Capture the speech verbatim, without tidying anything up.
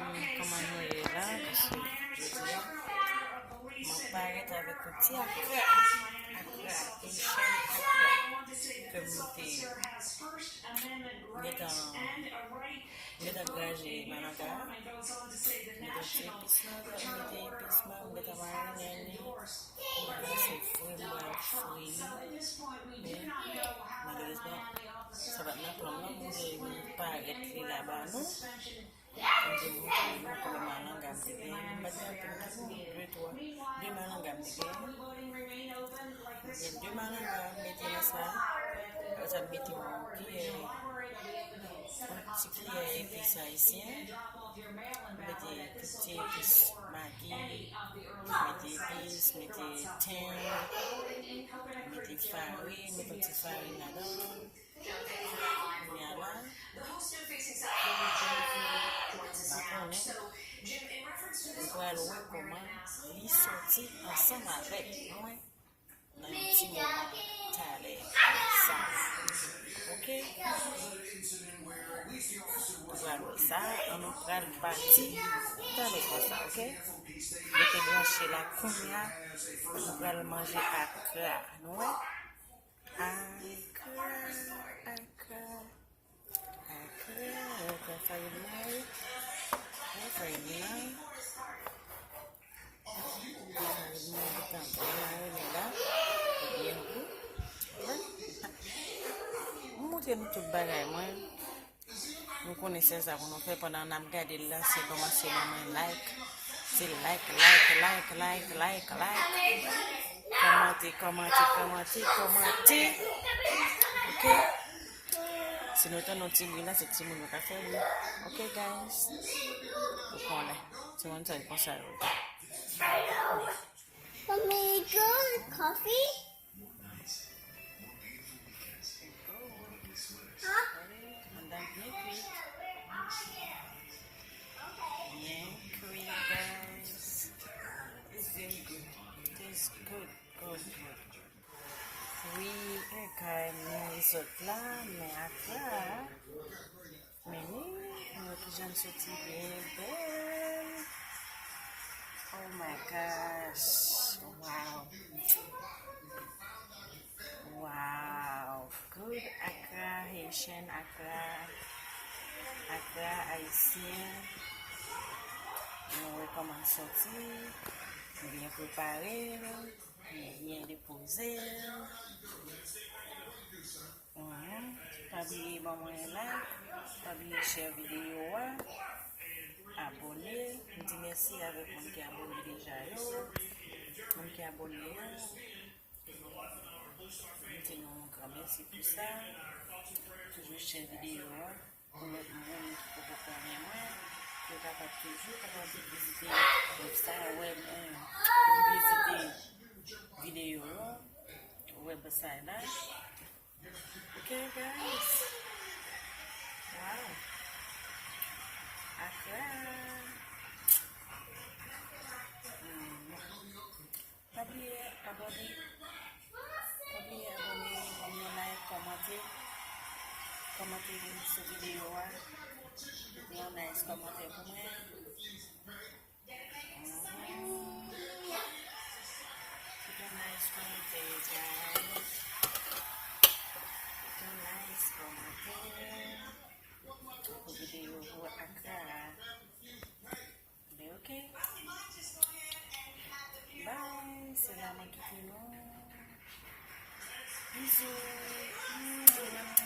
Kòman nou ye la? Paske jodi a, m ap parèt avèk yon ti Akra, Akra, Haitian Akra, ke m te gentan, gentan graje malanga. M mete yon ti epis nan, m mete epis nan, m gentan marinen li. Bagay se fri, m pral fri li. Men, malerezman, sa pa t nan plan m nan pou m te vin parèt li la ba nou. Pou m te montre nou konbyen malanga m te genyen. M pa t gen anpil non, de twa, de malanga m te genyen. M gen de malanga m mete nan sa. Apre sa, m mete yon kiyè, yon ti kiyè epis ayisyen. M mete tout ti epis Magi, mete epis, mete ten, mete farin, mete yon ti farin ladan l. Kounye a la, m pa konnen, nou pral wè kòman li soti ansanm avèk mwen nan yon ti moman talè konsa. Oke? Nou pral wè sa, an nou pral pati talè konsa, oke? Rete branche la kounye a, nou pral manje Akra, nou wè? Akra, Akra, Akra, Akra farin mwen, Akra farin mwen. Farin mwen gentan byen marinen la, li byen gou. M montre nou tout bagay mwen. Nou konnen se sa pou nou fè pandan n ap gade l la, se kòmanse ban mwen like. Se like, like, like, like, like, like. Kòmante, kòmante, kòmante, kòmante. Oke? Si nou tande yon ti bri la, se timoun yo ka fè bri. Oke, guys? Ou konnen. Timoun sa yo konsa yo ye. Mommy, good coffee? Huh? Mandan byen kwit. Byen kwit, guys. It's very good. It tastes good, good, good. Wi, e kay mwen sot la, men Akra. Men wi, mwen wè kijan l soti byen bèl. Oh my gosh. Wow. Wow. Good Akra, Haitian Akra. Akra ayisyen. Nou wè kòman l soti. Byen prepare. Byen depoze. Mhm. Pa bliye ban mwen like, pa bliye share videyo a, abòne. M di mèsi avèk moun ki abòne deja yo, moun ki abòne yo. M di nou yon gran mèsi pou sa. Toujou share videyo a pou lòt moun ki poko konnen mwen, pou yo kapab toujou kapab vizite website, web, eh, vizite videyo yo, website la. Ok, guys. Wow. Akra. Mm. Pa bliye abòne. Pa bliye abòne, ban m yon like, kòmante. Kòmante sou videyo a. Yon nice kòmantè pou mwen. Mhm. Kite yon nice kòmantè, guys. Kite yon nice kòmantè pou videyo pou Akra. Men ok. Bye. Se la mwen kite nou. Bizou. Mm.